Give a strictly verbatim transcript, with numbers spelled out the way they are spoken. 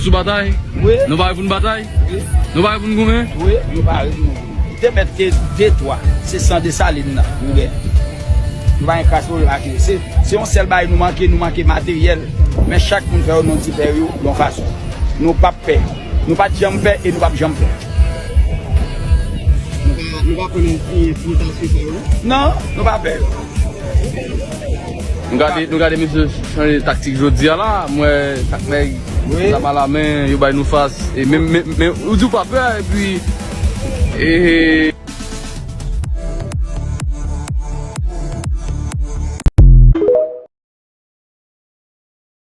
Sou batay? Wi. Nou pare pou n batay? Wi. Nou pare pou n goumen? Wi, nou pare pou nou goumen. Te mèt te de twa, se san Desalin nan nou gen. Nou pa gen kras pwoblèm ak yo. Se se yon sèl bagay nou manke, nou manke materyèl. Men chak moun fè yo nan ti pè yo yon fason. Nou p ap pè. Nou pa t janm pè e nou p ap janm pè. Nou pa konnen ki ki ta sou fè yo. Non, nou pa pè. Nou gade nou gade mesye chanje taktik jodi a la, mwen sak nèg Wi. zam alamen, yo bay nou fas e menm men men ou di w pa pè epi e